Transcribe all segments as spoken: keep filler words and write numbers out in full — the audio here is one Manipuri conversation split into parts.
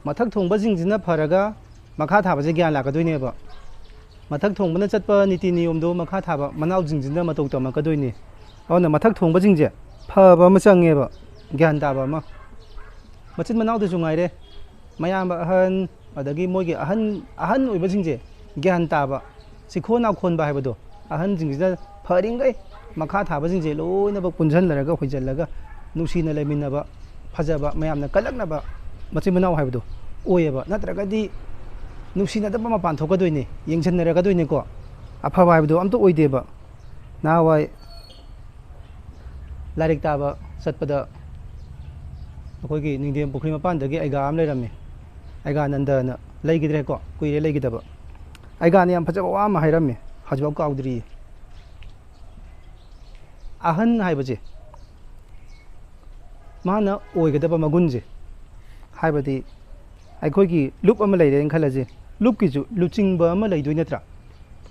ꯃꯊꯛ ꯊꯣꯡꯕꯁꯤꯡꯁꯤꯅ ꯐꯔꯒ ꯃꯈꯥ ꯊꯥꯕꯁꯦ ꯒ꯭ꯌꯥꯟ ꯂꯥꯛꯀꯗꯣꯏꯅꯦꯕ꯫ ꯃꯊꯛ ꯊꯣꯡꯕꯅ ꯆꯠꯄ ꯅꯤꯇꯤ ꯅꯤꯌꯣꯝꯗꯣ ꯃꯈꯥ ꯊꯥꯕ ꯃꯅꯥꯎꯁꯤꯡꯁꯤꯅ ꯃꯇꯧ ꯇꯝꯃꯛꯀꯗꯣꯏꯅꯤ꯫ ꯑꯗꯨꯅ ꯃꯊꯛ ꯊꯣꯡꯕꯁꯤꯡꯁꯦ ꯐꯕ ꯑꯃ ꯆꯪꯉꯦꯕ, ꯒ꯭ꯌꯥꯟ ꯇꯥꯕ ꯑꯃ꯫ ꯃꯆꯤꯟ ꯃꯅꯥꯎꯗꯁꯨ ꯉꯥꯏꯔꯦ, ꯃꯌꯥꯝꯕ ꯑꯍꯟ, ꯑꯗꯒꯤ ꯃꯣꯏꯒꯤ ꯑꯍꯟ, ꯑꯍꯟ ꯑꯣꯏꯕꯁꯤꯡꯁꯦ ꯒ꯭ꯌꯥꯟ ꯇꯥꯕ, ꯆꯤꯈꯣ ꯅꯥꯈꯣꯟꯕ ꯍꯥꯏꯕꯗꯣ, ꯑꯍꯟꯁꯤꯡꯁꯤꯅ ꯐꯔꯤꯉꯩ ꯃꯈꯥ ꯊꯥꯕꯁꯤꯡꯁꯦ ꯂꯣꯏꯅꯃꯛ ꯄꯨꯟꯁꯤꯜꯂꯔꯒ, ꯍꯣꯏꯖꯜꯂꯒ, ꯅꯨꯡꯁꯤꯅ ꯂꯩꯃꯤꯟꯅꯕ, ꯐꯖꯕ, ꯃꯌꯥꯝꯅ ꯀꯜꯂꯛꯅꯕ ꯃꯆꯤꯟ ꯃꯅꯥꯎ ꯍꯥꯏꯕꯗꯣ ꯑꯣꯏꯌꯦꯕ꯫ ꯅꯠꯇ꯭ꯔꯒꯗꯤ ꯅꯨꯡꯁꯤꯅꯗꯕ ꯃꯄꯥꯟ ꯊꯣꯛꯀꯗꯣꯏꯅꯤ, ꯌꯦꯡꯁꯤꯟꯅꯔꯛꯀꯗꯣꯏꯅꯤꯀꯣ꯫ ꯑꯐꯕ ꯍꯥꯏꯕꯗꯣ ꯑꯝꯇ ꯑꯣꯏꯗꯦꯕ꯫ ꯅꯍꯥꯟꯋꯥꯏ ꯂꯥꯏꯔꯤꯛ ꯇꯥꯕ ꯆꯠꯄꯗ ꯑꯩꯈꯣꯏꯒꯤ ꯅꯤꯡꯊꯦꯝ ꯄꯨꯈ꯭ꯔꯤ ꯃꯄꯥꯟꯗꯒꯤ ꯑꯩꯒꯥ ꯑꯃ ꯂꯩꯔꯝꯃꯤ꯫ ꯑꯩꯒꯥ ꯅꯟꯗꯅ, ꯂꯩꯈꯤꯗ꯭ꯔꯦꯀꯣ, ꯀꯨꯏꯔꯦ ꯂꯩꯈꯤꯗꯕ꯫ ꯑꯩꯒꯥꯅ ꯌꯥꯝ ꯐꯖꯕ ꯋꯥ ꯑꯃ ꯍꯥꯏꯔꯝꯃꯤ, ꯍꯧꯖꯤꯛꯐꯥꯎ ꯀꯥꯎꯗ꯭ꯔꯤꯌꯦ꯫ ꯑꯍꯟ ꯍꯥꯏꯕꯁꯦ, ꯃꯥꯅ ꯑꯣꯏꯒꯗꯕ ꯃꯒꯨꯟꯁꯦ, ꯍꯥꯏꯕꯗꯤ ꯑꯩꯈꯣꯏꯒꯤ ꯂꯨꯞ ꯑꯃ ꯂꯩꯔꯦꯅ ꯈꯜꯂꯁꯦ, ꯂꯨꯞꯀꯤꯁꯨ ꯂꯨꯆꯤꯡꯕ ꯑꯃ ꯂꯩꯗꯣꯏ ꯅꯠꯇ꯭ꯔꯥ?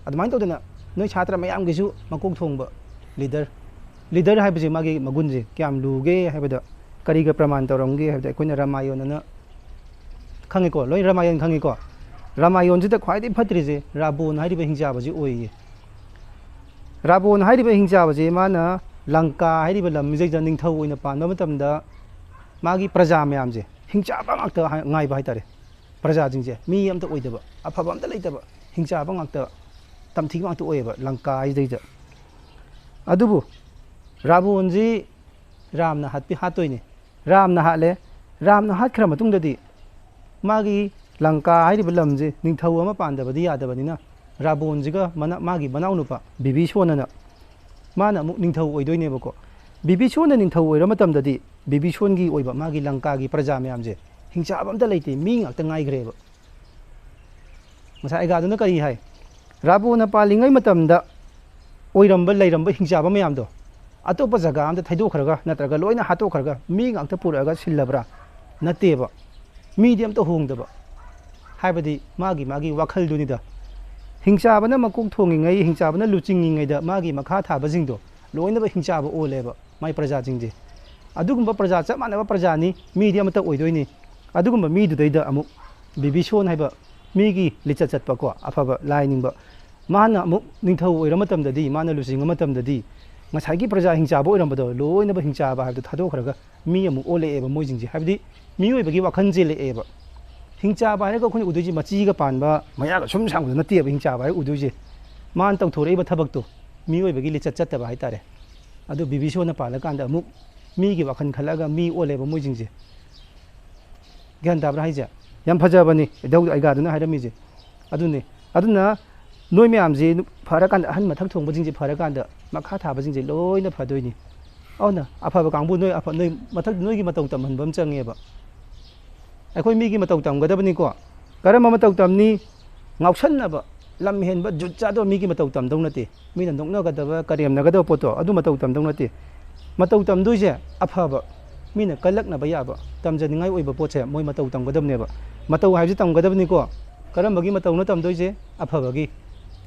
ꯑꯗꯨꯃꯥꯏꯅ ꯇꯧꯗꯅ ꯅꯣꯏ ꯁꯥꯇ꯭ꯔ ꯃꯌꯥꯝꯒꯤꯁꯨ ꯃꯀꯣꯛ ꯊꯣꯡꯕ ꯂꯤꯗꯔ, ꯂꯤꯗꯔ ꯍꯥꯏꯕꯁꯦ ꯃꯥꯒꯤ ꯃꯒꯨꯟꯁꯦ ꯀꯌꯥꯝ ꯂꯨꯒꯦ ꯍꯥꯏꯕꯗ, ꯀꯔꯤꯒ ꯄ꯭ꯔꯃꯥꯟ ꯇꯧꯔꯝꯒꯦ ꯍꯥꯏꯕꯗ, ꯑꯩꯈꯣꯏꯅ ꯔꯥꯃꯥꯌꯟ ꯑꯅ ꯈꯪꯉꯤꯀꯣ, ꯂꯣꯏ ꯔꯥꯃꯥꯌꯟ ꯈꯪꯉꯤꯀꯣ꯫ ꯔꯥꯃꯥꯌꯟꯁꯤꯗ ꯈ꯭ꯋꯥꯏꯗꯒꯤ ꯐꯠꯇ꯭ꯔꯤꯁꯦ ꯔꯥꯕꯣꯟ ꯍꯥꯏꯔꯤꯕ ꯍꯤꯡꯆꯥꯕꯁꯤ ꯑꯣꯏꯌꯦ꯫ ꯔꯥꯕꯣꯟ ꯍꯥꯏꯔꯤꯕ ꯍꯤꯡꯆꯥꯕꯁꯤ ꯃꯥꯅ ꯂꯪꯀꯥ ꯍꯥꯏꯔꯤꯕ ꯂꯝꯁꯤꯗꯩꯗ ꯅꯤꯡꯊꯧ ꯑꯣꯏꯅ ꯄꯥꯟꯕ ꯃꯇꯝꯗ, ꯃꯥꯒꯤ ꯄ꯭ꯔꯖꯥ ꯃꯌꯥꯝꯁꯦ ꯍꯤꯡꯆꯥꯕ ꯉꯥꯛꯇ ꯍꯥꯏ-, ꯉꯥꯏꯕ ꯍꯥꯏꯇꯥꯔꯦ꯫ ꯄ꯭ꯔꯖꯥꯁꯤꯡꯁꯦ ꯃꯤ ꯑꯝꯇ ꯑꯣꯏꯗꯕ, ꯑꯐꯕ ꯑꯝꯇ ꯂꯩꯇꯕ, ꯍꯤꯡꯆꯥꯕ ꯉꯥꯛꯇ, ꯇꯝꯊꯤꯕ ꯉꯥꯛꯇ ꯑꯣꯏꯌꯦꯕ ꯂꯪꯀꯥ ꯍꯥꯏꯁꯤꯗꯩꯗ꯫ ꯑꯗꯨꯕꯨ ꯔꯥꯕꯣꯟꯁꯤ ꯔꯥꯝꯅ ꯍꯥꯠꯄꯤ-, ꯍꯥꯠꯇꯣꯏꯅꯦ꯫ ꯔꯥꯝꯅ ꯍꯥꯠꯂꯦ꯫ ꯔꯥꯝꯅ ꯍꯥꯠꯈ꯭ꯔ ꯃꯇꯨꯡꯗꯗꯤ ꯃꯥꯒꯤ ꯂꯪꯀꯥ ꯍꯥꯏꯔꯤꯕ ꯂꯝꯁꯦ ꯅꯤꯡꯊꯧ ꯑꯃ ꯄꯥꯟꯗꯕꯗꯤ ꯌꯥꯗꯕꯅꯤꯅ, ꯔꯥꯕꯣꯟꯁꯤꯒ ꯃꯅꯥ-, ꯃꯥꯒꯤ ꯃꯅꯥꯎꯅꯨꯄꯥ ꯕꯤꯕꯤꯁꯣꯟ ꯑꯅ, ꯃꯥꯅ ꯑꯃꯨꯛ ꯅꯤꯡꯊꯧ ꯑꯣꯏꯗꯣꯏꯅꯦꯕꯀꯣ꯫ ꯕꯤꯕꯤꯁꯣꯟꯅ ꯅꯤꯡꯊꯧ ꯑꯣꯏꯔ ꯃꯇꯝꯗꯗꯤ ꯕꯤꯕꯤꯁꯣꯟꯒꯤ ꯑꯣꯏꯕ ꯃꯥꯒꯤ ꯂꯪꯀꯥꯒꯤ ꯄ꯭ꯔꯖꯥ ꯃꯌꯥꯝꯁꯦ ꯍꯤꯡꯆꯥꯕ ꯑꯝꯇ ꯂꯩꯇꯦ, ꯃꯤ ꯉꯥꯛꯇ ꯉꯥꯏꯈ꯭ꯔꯦꯕ꯫ ꯉꯁꯥꯏ ꯑꯩꯒꯥꯗꯨꯅ ꯀꯔꯤ ꯍꯥꯏ? ꯔꯥꯕꯣꯟꯅ ꯄꯥꯜꯂꯤꯉꯩ ꯃꯇꯝꯗ ꯑꯣꯏꯔꯝꯕ, ꯂꯩꯔꯝꯕ ꯍꯤꯡꯆꯥꯕ ꯃꯌꯥꯝꯗꯣ ꯑꯇꯣꯞꯄ ꯖꯒꯥ ꯑꯝꯗ ꯊꯩꯗꯣꯛꯈ꯭ꯔꯒ ꯅꯠꯇ꯭ꯔꯒ ꯂꯣꯏꯅ ꯍꯥꯠꯇꯣꯛꯈ꯭ꯔꯒ ꯃꯤ ꯉꯥꯛꯇ ꯄꯨꯔꯛꯑꯒ ꯁꯤꯜꯂꯕ꯭ꯔꯥ? ꯅꯠꯇꯦꯕ꯫ ꯃꯤꯗꯤ ꯑꯝꯇ ꯍꯣꯡꯗꯕ꯫ ꯍꯥꯏꯕꯗꯤ ꯃꯥꯒꯤ, ꯃꯥꯒꯤ ꯋꯥꯈꯜꯗꯨꯅꯤꯗ꯫ ꯍꯤꯡꯆꯥꯕꯅ ꯃꯀꯣꯛ ꯊꯣꯡꯉꯤꯉꯩ, ꯍꯤꯡꯆꯥꯕꯅ ꯂꯨꯆꯤꯡꯉꯤꯉꯩꯗ ꯃꯥꯒꯤ ꯃꯈꯥ ꯊꯥꯕꯁꯤꯡꯗꯣ ꯂꯣꯏꯅꯃꯛ ꯍꯤꯡꯆꯥꯕ ꯑꯣꯜꯂꯦꯕ, ꯃꯥꯏ ꯄ꯭ꯔꯖꯥꯁꯤꯡꯁꯦ꯫ ꯑꯗꯨꯒꯨꯝꯕ ꯄ꯭ꯔꯖꯥ ꯆꯞ ꯃꯥꯟꯅꯕ ꯄ꯭ꯔꯖꯥꯅꯤ, ꯃꯤꯗꯤ ꯑꯃꯠꯇ ꯑꯣꯏꯗꯣꯏꯅꯤ꯫ ꯑꯗꯨꯒꯨꯝꯕ ꯃꯤꯗꯨꯗꯩꯗ ꯑꯃꯨꯛ ꯕꯤꯕꯤꯁꯣꯟ ꯍꯥꯏꯕ ꯃꯤꯒꯤ ꯂꯤꯆꯠ ꯆꯠꯄꯀꯣ, ꯑꯐꯕ ꯂꯥꯏ ꯅꯤꯡꯕ, ꯃꯥꯅ ꯑꯃꯨꯛ ꯅꯤꯡꯊꯧ ꯑꯣꯏꯔ ꯃꯇꯝꯗꯗꯤ, ꯃꯥꯅ ꯂꯨꯆꯤꯡꯕ ꯃꯇꯝꯗꯗꯤ ꯉꯁꯥꯏꯒꯤ ꯄ꯭ꯔꯖꯥ ꯍꯤꯡꯆꯥꯕ ꯑꯣꯏꯔꯝꯕꯗꯣ ꯂꯣꯏꯅꯃꯛ ꯍꯤꯡꯆꯥꯕ ꯍꯥꯏꯕꯗꯣ ꯊꯥꯗꯣꯛꯈ꯭ꯔꯒ ꯃꯤ ꯑꯃꯨꯛ ꯑꯣꯜꯂꯛꯑꯦꯕ ꯃꯣꯏꯁꯤꯡꯁꯦ꯫ ꯍꯥꯏꯕꯗꯤ ꯃꯤꯑꯣꯏꯕꯒꯤ ꯋꯥꯈꯜ ꯆꯦꯜꯂꯛꯑꯦꯕ꯫ ꯍꯤꯡꯆꯥꯕ ꯍꯥꯏꯔꯒ ꯑꯩꯈꯣꯏꯅ ꯎꯗꯣꯏꯁꯦ ꯃꯆꯤꯒ ꯄꯥꯟꯕ, ꯃꯌꯥꯒ ꯁꯨꯝ ꯁꯥꯡꯕꯗꯣ ꯅꯠꯇꯦꯕ ꯍꯤꯡꯆꯥꯕ ꯍꯥꯏꯔꯒ ꯎꯗꯣꯏꯁꯦ꯫ ꯃꯥꯅ ꯇꯧꯊꯣꯔꯛꯏꯕ ꯊꯕꯛꯇꯣ ꯃꯤꯑꯣꯏꯕꯒꯤ ꯂꯤꯆꯠ ꯆꯠꯇꯕ ꯍꯥꯏꯇꯥꯔꯦ꯫ ꯑꯗꯨ ꯕꯤꯕꯤꯁꯣꯟꯅ ꯄꯥꯜꯂꯀꯥꯟꯗ ꯑꯃꯨꯛ ꯃꯤꯒꯤ ꯋꯥꯈꯜ ꯈꯜꯂꯛꯑꯒ ꯃꯤ ꯑꯣꯜꯂꯦꯕ ꯃꯣꯏꯁꯤꯡꯁꯦ꯫ ꯒ꯭ꯌꯥꯟ ꯇꯥꯕ꯭ꯔꯥ ꯍꯥꯏꯁꯦ? ꯌꯥꯝ ꯐꯖꯕꯅꯤ ꯏꯙꯧ ꯑꯩꯒꯥꯗꯨꯅ ꯍꯥꯏꯔꯝꯃꯤꯁꯦ꯫ ꯑꯗꯨꯅꯤ꯫ ꯑꯗꯨꯅ ꯅꯣꯏ ꯃꯌꯥꯝꯁꯦ ꯐꯔꯀꯥꯟꯗ, ꯑꯍꯟ ꯃꯊꯛ ꯊꯣꯡꯕꯁꯤꯡꯁꯦ ꯐꯔꯀꯥꯟꯗ ꯃꯈꯥ ꯊꯥꯕꯁꯤꯡꯁꯦ ꯂꯣꯏꯅ ꯐꯗꯣꯏꯅꯤ꯫ ꯑꯗꯨꯅ ꯑꯐꯕ ꯀꯥꯡꯕꯨ ꯅꯣꯏ ꯑꯐ-, ꯅꯣꯏ ꯃꯊꯛ, ꯅꯣꯏꯒꯤ ꯃꯇꯧ ꯇꯝꯍꯟꯕ ꯑꯃ ꯆꯪꯉꯦꯕ꯫ ꯑꯩꯈꯣꯏ ꯃꯤꯒꯤ ꯃꯇꯧ ꯇꯝꯒꯗꯕꯅꯤꯀꯣ꯫ ꯀꯔꯝꯕ ꯃꯇꯧ ꯇꯝꯅꯤ? ꯉꯥꯎꯁꯟꯅꯕ, ꯂꯝ ꯍꯦꯟꯕ, ꯖꯨꯠ ꯆꯥꯗꯕ ꯃꯤꯒꯤ ꯃꯇꯧ ꯇꯝꯗꯧ ꯅꯠꯇꯦ꯫ ꯃꯤꯅ ꯅꯣꯛꯅꯒꯗꯕ, ꯀꯔꯦꯝꯅꯒꯗꯕ ꯄꯣꯠꯇꯣ ꯑꯗꯨ ꯃꯇꯧ ꯇꯝꯗꯧ ꯅꯠꯇꯦ꯫ ꯃꯇꯧ ꯇꯝꯗꯣꯏꯁꯦ ꯑꯐꯕ, ꯃꯤꯅ ꯀꯜꯂꯛꯅꯕ ꯌꯥꯕ, ꯇꯝꯖꯅꯤꯡꯉꯥꯏ ꯑꯣꯏꯕ ꯄꯣꯠꯁꯦ ꯃꯣꯏ ꯃꯇꯧ ꯇꯝꯒꯗꯕꯅꯦꯕ꯫ ꯃꯇꯧ ꯍꯥꯏꯕꯁꯤ ꯇꯝꯒꯗꯕꯅꯤꯀꯣ꯫ ꯀꯔꯝꯕꯒꯤ ꯃꯇꯧꯅꯣ ꯇꯝꯗꯣꯏꯁꯦ? ꯑꯐꯕꯒꯤ꯫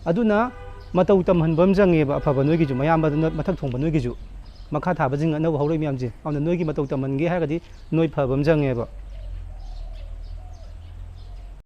ꯑꯗꯨꯅ ꯃꯇꯧ ꯇꯝꯍꯟꯕ ꯑꯃ ꯆꯪꯉꯦꯕ ꯑꯐꯕ ꯅꯣꯏꯒꯤꯁꯨ, ꯃꯌꯥꯝꯕꯗꯨꯅ ꯃꯊꯛ ꯊꯣꯡꯕ ꯅꯣꯏꯒꯤꯁꯨ꯫ ꯃꯈꯥ ꯊꯥꯕꯁꯤꯡ ꯑꯅꯧꯕ ꯍꯧꯔꯛꯏ ꯃꯌꯥꯝꯁꯦ꯫ ꯑꯗꯨꯅ ꯅꯣꯏꯒꯤ ꯃꯇꯧ ꯇꯝꯍꯟꯒꯦ ꯍꯥꯏꯔꯒꯗꯤ ꯅꯣꯏ ꯐꯕ ꯑꯃ ꯆꯪꯉꯦꯕ꯫